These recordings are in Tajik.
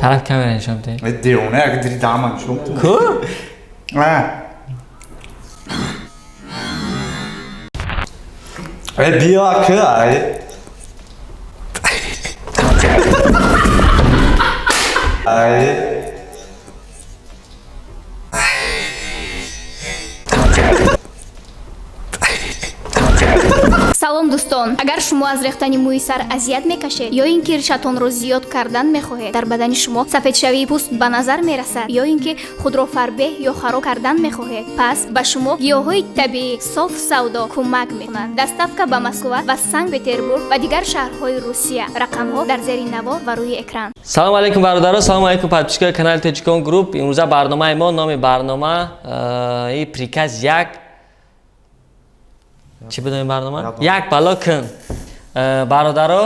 Тараф камера нишон бده. Девона як дири даҳама нишон бده. Ку? Э биё ки ай. Ай. Салом, дӯстон! Агар шумо аз рехтани мӯи сар азият мекашед ё ин ки ришатонро зиёд кардан мехоҳед, дар бадани шумо сафедшавии пӯст ба назар мерасад ё ин ки худро фарбеҳ ё хароб кардан мехоҳед, пас ба шумо гиёҳҳои табиӣ Соф Савдо кӯмак мекунанд. Доставка ба Москва ва Санкт Петербург ва дигар шаҳрҳои Русия. Рақамҳо дар зери навор ва рӯи экран. Салом алейкум, бародаро, салом алейкум, подписчикои канали Тоҷикон Групп. Имрӯза барномаи мо, номи барнома и приказ як. Чӣ буд номи барнома? Як бало кун. Бародаро,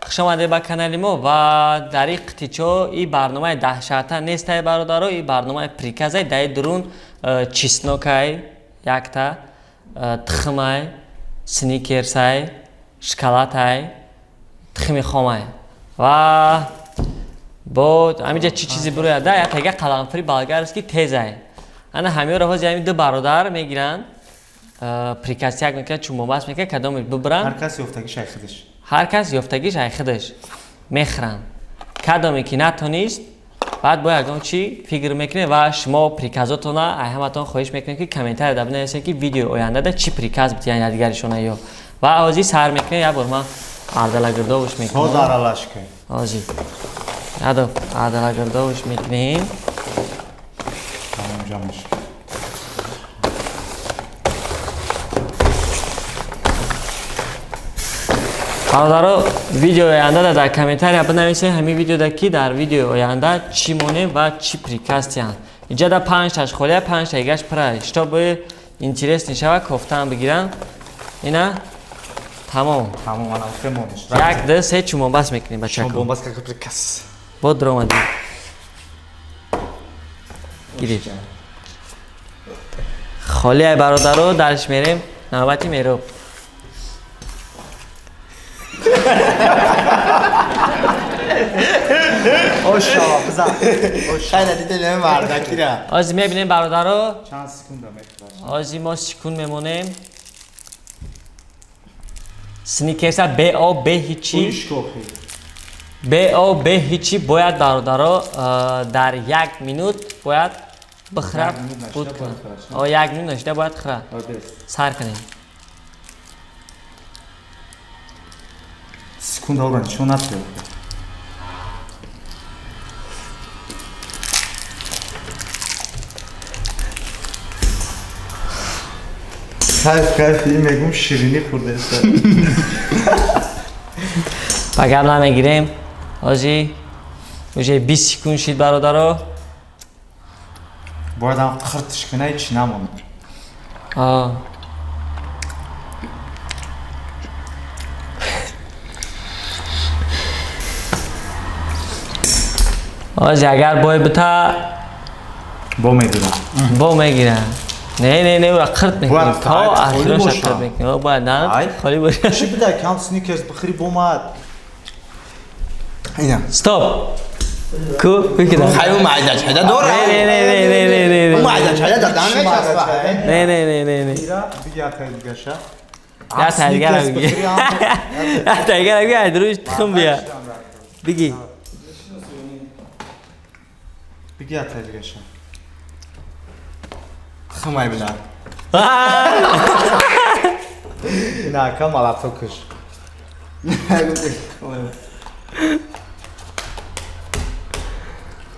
хуш омадед ба канали мо ва дар ин қитичо и барномаи даҳшата нестай, бародаро, и барномаи приказай. Дар дурун чеснокай якта, тухмай, сникерсай, шоколадай, тухми хомай ва бо ҳаминҷа чӣ чизе бирояда, як тега қаламфури болгарский тезай. Ана ҳамиёро ҳозир ҳамин ду бародар мегиранд, приказ як мекунад, чумбомбаст мекунад, кадоме бибиранд. Ҳар кас ёфтагиш ай худаш. Ҳар кас ёфтагиш ай худаш мехӯранд. Кадоме ки натонист, баъд бо ягон чӣ фикр мекунед ва шумо приказотона ай ҳаматон хоҳиш мекунед, ки комментария бинависед, ки видеои ояндада чӣ приказ бидиҳанд якдигаришона ё. Ва ҳозир сар мекунед, як бор ман ардалагирдовш мекунам. Соз аралаш кун. Ҳозир ядо ардалагирдовш мекунем. Тамом ҷамъш. Бародаро, видеои оянда дар комментария бинависед ҳамин видеода, ки дар видеои оянда чӣ монем ва чӣ приказ диҳанд. Инҷа да панҷташ холия, панҷта егаш пура, чтобы интересный шава, кофтаам бигиранд. Ина тамом. Тамом, ана хемониш. Як, ду, се, чумонбаст мекунем, бачако. Чумонбаст как приказ. Бо дуромадем. Гирифт. Холияй, бародаро, дарш мерем. Навбати Мероб. Оша, бизан. Хеле дида мардакира. Ҳозир мебинем, бародаро. Чанд секунда мехӯрад? Ҳозир мо секунд мемонем. Сникерса бе об, бе ҳичи. Ишкохи. Бе об, бе ҳичи бояд, бародаро, дар як минут бояд бихӯрад, буд кунад. О, як минут нашида бояд хӯрад. Сар кунем. Секунда ора нишон натиёд. Кайф, кайф, ин мегум ширинӣ хӯрдаеста. Ба гап намегирем. Ҳозир уже 20 секунд шид, бародаро. Бояд ҳам қиртиш куна, ҳеч намонад. А. Ҳозир агар бой бита бо мегирам. Бо мегирам. Не, не, не, ура қирт мекунем. Бояд То холӣ ахироша боша. қирт мекунем. Бояд на Ай. холӣ боша. Чӣ бидай, кам сникерс бихӯри бомад. Ина. Стоп. Ку, куда? Хай майда чайда дора. Не, не, не, не, не, не, не. Майда чайда дадан мечаспа. Не, не, не, не, не. Ира, биги ятаи дигаша. Я тайгара биги. Я тайгара биги, ай друж тухм бия. Биги. Биги ятаи дигаша. Хмай била. Ина ака малатокаш.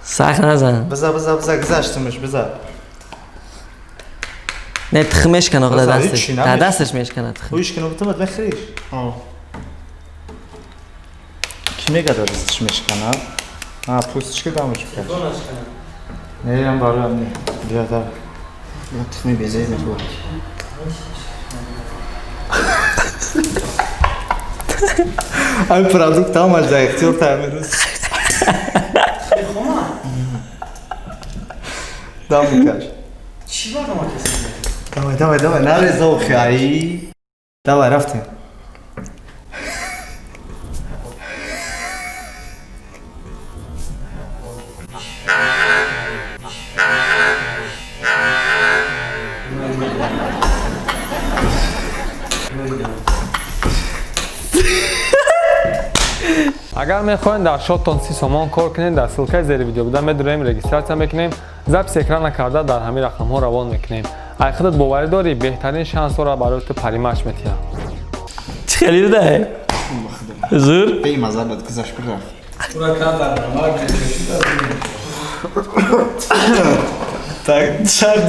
Сахт назан. Биза, биза, биза, гузаштимш, биза. Не, тухм мешкана дар Биза, дасташ. ҳеч чӣ Дар намеш- дасташ мешкана тухм. Ӯ ишкана бутамад мехӯриш. Ки мега дар дасташ мешкана? А, пӯстиш ки дамаш бикаш. Не, ам бароям не. Бия да. Тухми безе мехӯрад. Ҳамин продукт ҳамаш дар ихтиёр таъмирӯз. Дам бикаш. Чӣ барнома кесида? Давай, давай, давай, нареза охи, ай. Давай, рафтем. Агар мехоҳед дар шоттон 30 сомон кор кунед, дар ссылкаи зери видео буда медуроем, регистрация мекунем, запись экрана карда дар ҳамин рақамҳо равон мекунем. Ай худат боварӣ дорӣ, беҳтарин шансҳоро барои ту паримаш метиҳам. Чӣ хеле буда? Зур? Бемаза буд, гузашт бирафт. Ура кан дар намак мечошид. Так, шарт.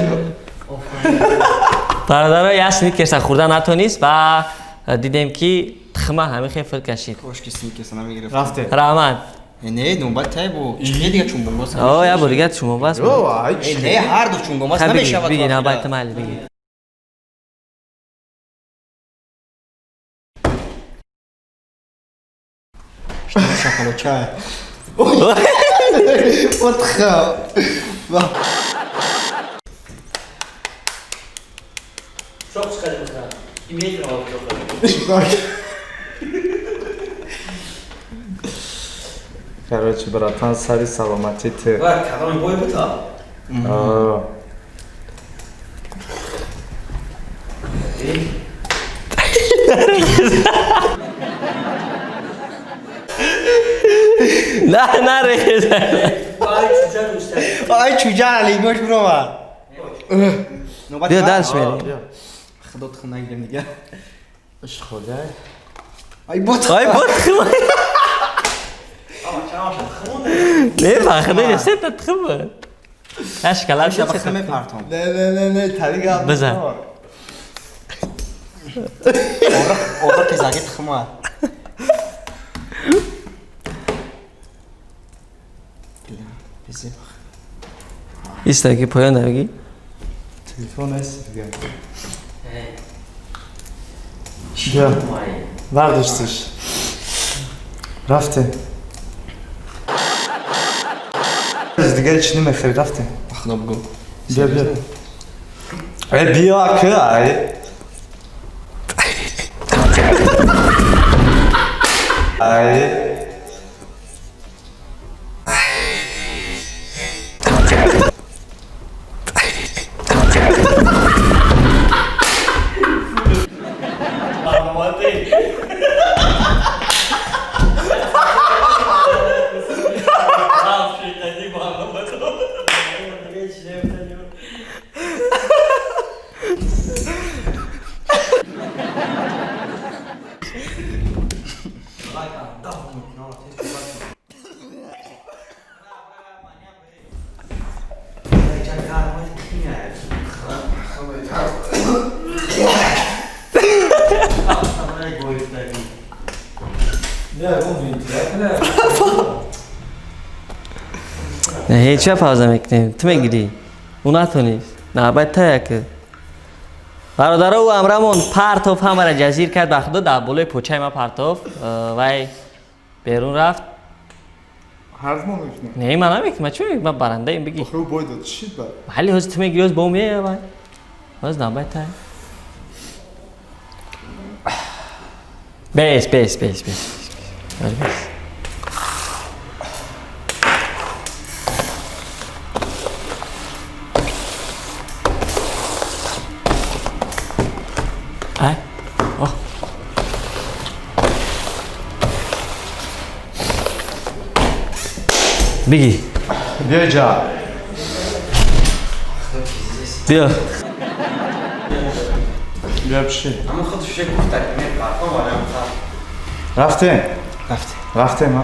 Бародаро, як сникерса хӯрда натонист ва дидем ки тухма ҳамин хел фир кашид. Кошки сникерса намегирифт. Рафтем. Раҳмат. Не, нумбат тай бу. Чӣ дига чумбомбас? О, як бор дига чумбомбас. О, ай чӣ? Не, ҳар ду чумбомбас намешавад. Биги, навбат майли биги. Шоколад чай. Отха. Короче, братан, сари саломатӣ ту. Кадоми бой бута? На, нарез. Ай чуҷа алигош биромад. Биё дальше мерем. Худо тухм нагирем дига. Ишходай. Ай бот. Ай бот. Не, бахда, сета тухм. На шоколад. Шабаха мепартом. Не, не, не, не, тари гап. Бизан. Ора қизаги тухма. Истаги поён дарги. Телефон аст дига. Биё. Бардоштиш. Рафтем. Дига чӣ намехӯрӣ, рафтем. Худо бугу. Биё, биё. Э, биё, ака, ай. Ай. ҳеҷ пауза мекунем, ту мегирӣ, ӯ натонист, навбат таяк. Бародаро, ӯ амрамон партоф, ҳамара ҷазир кард, ба худо дар болои почаи ма партоф, вай берун рафт. Ҳардмо мекунем. Не, ман намекунам, чӣ мекунам, ман барандаем, бигӣ. Охир бой дод, чӣ шид бад? Вале ҳозир ту мегирӣ, ҳозир бо меоя вай. Ҳозир навбат тай. Бес, бес, бес, бес. Бес. Ай. О. Бигӣ. Биё ҷа. Биё. Биё пиши. Рафтем. Рафтем. Рафтем, а?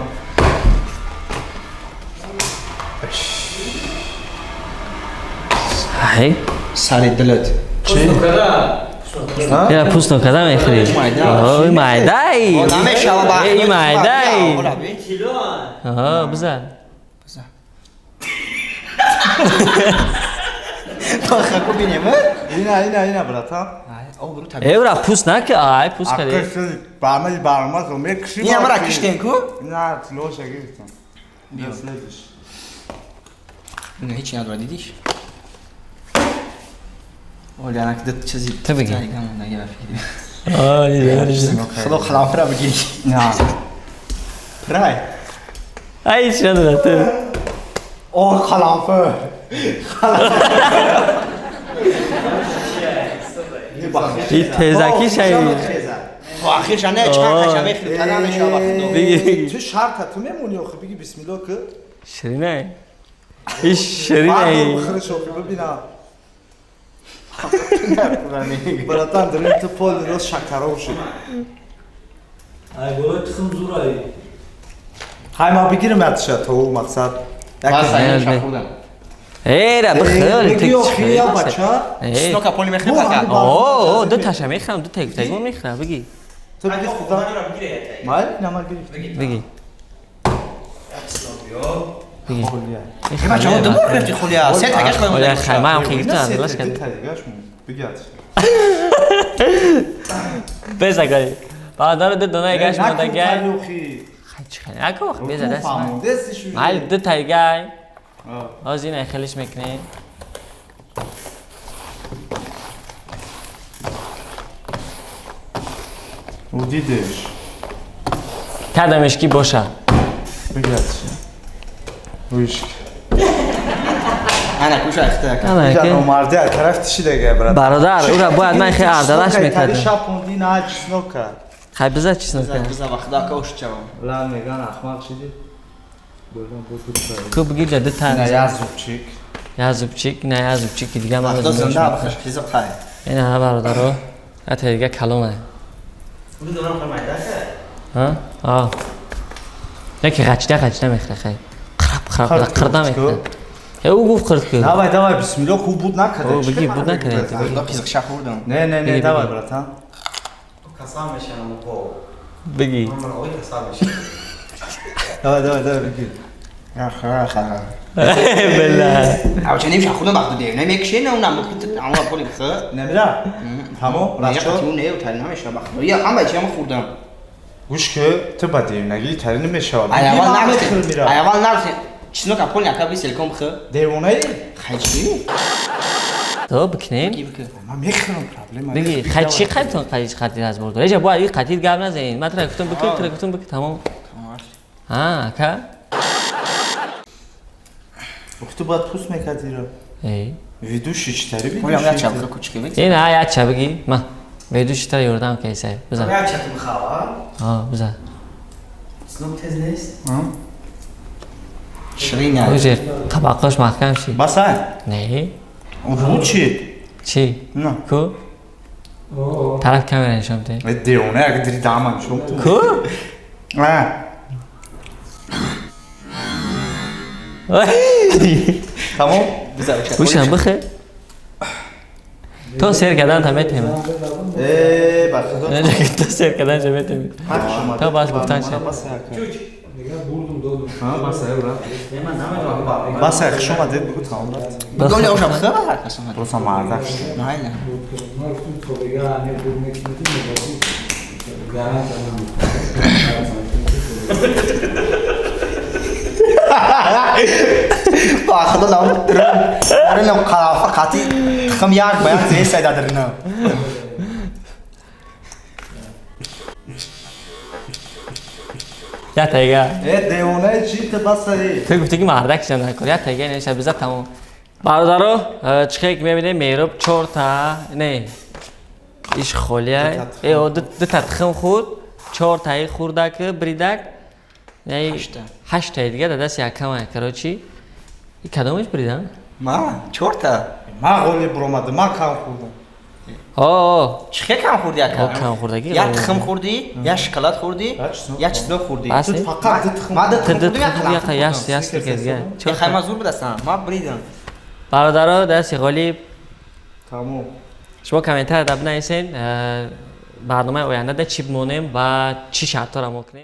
Ай. Сари дилат. Чӣ? Я пӯстно када мехӯрӣ? Ой, майдай. Намешава ба. Эй, майдай. Аҳа, бизан. Баха ку бинем, а? Ина, ина, ина, братан. Эвра пуст наки, ай пуст кади. Акы бармади бармаз мекши. Не, мара киштен ку? На, тилоша гирифтам. Следующий. Не, ҳеч надора, дидиш? Оля, ана ки чизи. Ту бигӣ. Худо қаламфира бигӣ. На. Прай. Ай, ҳеч надора ту. О, қаламфир. И тезаки шай. Охирша не, чанд қаша мехӯри, та намешава худо. Бигӣ. Ту шарта ту мемонӣ охи, биги бисмилло ки. Ширинай. И ширинай. Бихӯриш охи, бибина. Братан, дрин ту пол рост шакаров шуд. Ай болои тухм зурай. Ҳай, ма бигирам ятша то ӯ мақсад. Эра бихӯр. Бигӣ охи, я бача. Чеснока поли мехӯри пака. О, ду таша мехӯрам, ду та гуфтагӣ мехӯрам, бигӣ. Ту биги худо. Май, нама гирифт. Бигӣ. Бигӣ. Бача, ду бор гирифти хулия. Се тагаш қоям. Хулия, хай, ман ҳам гирифтам, лаш кардам. Биги ятша. Беза гари. Бародаро, ду донаи гаш мондагай. Хай, чӣ хай? Ака вақт беза даст. Майли, ду тайгай. Ҳозир ина хелиш мекунем. У дидеш. Кадамеш ки боша. Биги ятша. Уиш. Ана куша ихта. Ана ки. Номарди аз тараф тиши дега, брат. Бародар, ура бояд ман хеле ардалаш мекардам. Шапонди на чеснока. Хай биза чеснока. Биза вақт ака уш чавам. Ла меган ахмақ шиди. Болон бо ду та. Ку бигир ду та. На я зубчик. Я зубчик, на я зубчик дига ман. Вақт зинда бахш хизо хай. Ина бародаро, ата дига калона. Ули донам хамайда ка? Ҳа? А. Яки ғачда ғачда мехра хай. Қирап қирап қирда мехра. Э, ӯ гуфт қирд ку. Давай, давай, бисмилло, хуб буд накарда. О, биги буд накарда. Худо қизиқ шахурдам. Не, не, не, давай, братан. Касал мешавам бо. Биги. Ман ой касал мешавам. Давай, давай, давай, биги. Ах, ах, ах. Била. Авча немша худам вақт дев. Не мекше, не унам бухит, амма поли бихо. Немира? Тамом, рашо. Не, не, тари намеша бахт. Я ҳама чиам хӯрдам. Гӯш ки, ту ба девнагӣ тари намешава. Аявал нагуфти. Аявал нагуфти. Чеснока поли ака би селком бихо. Девонаи? Хай чӣ? То бикнем. Ман мехӯрам, проблема. Биги, хай чӣ қайтон қайш қатид аз бурд. Реҷа бояд ин қатид гап назанед. Ман тра гуфтам бикун, тра гуфтам бикун, тамом. Ҳа, ака. Ту бояд пӯст мекардӣ ро. Эй. Ведущий читари Поли ам як чаб кучки биг. Ин ҳа як ча биги. Ма. Ведущий тра ёрдам кайсай. Бизан. Як ча ту бихава? Ҳа, бизан. Чеснок тез нест? Ширин аст. Оҷер, табақош маҳкам шид. Басай? Не. Ру чи? Чӣ? На. Ку? Тараф камера нишон бide. Э, девона, як дири дама нишон бide. Ку? А. Тамом? Гӯшам бихе. То сер кардан та метема. Э, ба худо. То сер кардан ша метема. То бас гуфтан ша. Бас хуш омадед, бигӯ тамом рафт. Бигӯ оша бихо ба ҳар кас омад. Просто мардак шуд. Майла. Ба худо нам даринам қалафа қати тухм як ба як зеи сайда даринам. Я тайга. Э, девонаи чӣ ту басаи? Ту гуфтӣ ки мардак шуда накор. Я тайга неша биза тамом. Бародаро, чӣ ки мебинем, Меҳроб чорта, не. Иш холия. Э, о ду та тухм хӯрд, чортаи хӯрдак, бридак. Не, ҳаштаи дига дар дасти якама, короче. И кадомаш бридам? Ма, чорта. Ма ғолиб буромадам, ма кам хӯрдам. О, Чӣ хел кам хӯрдӣ ака? О, кам хӯрдагӣ. Як тухм хӯрдӣ, як шоколад хӯрдӣ, як чеснок хӯрдӣ. Ту фақат ду тухм. Ма ду Ту тухм ду хӯрдам, як тухм хӯрдӣ, қалам яс, яс дига. хӯрдам. Хай ма зур будастам, ма бридам. Бародаро, дасти ғолиб. Тамом. Шумо комментария дар бинависед, барномаи оянда да чӣ бимонем ва чӣ шартҳоро мо кунем.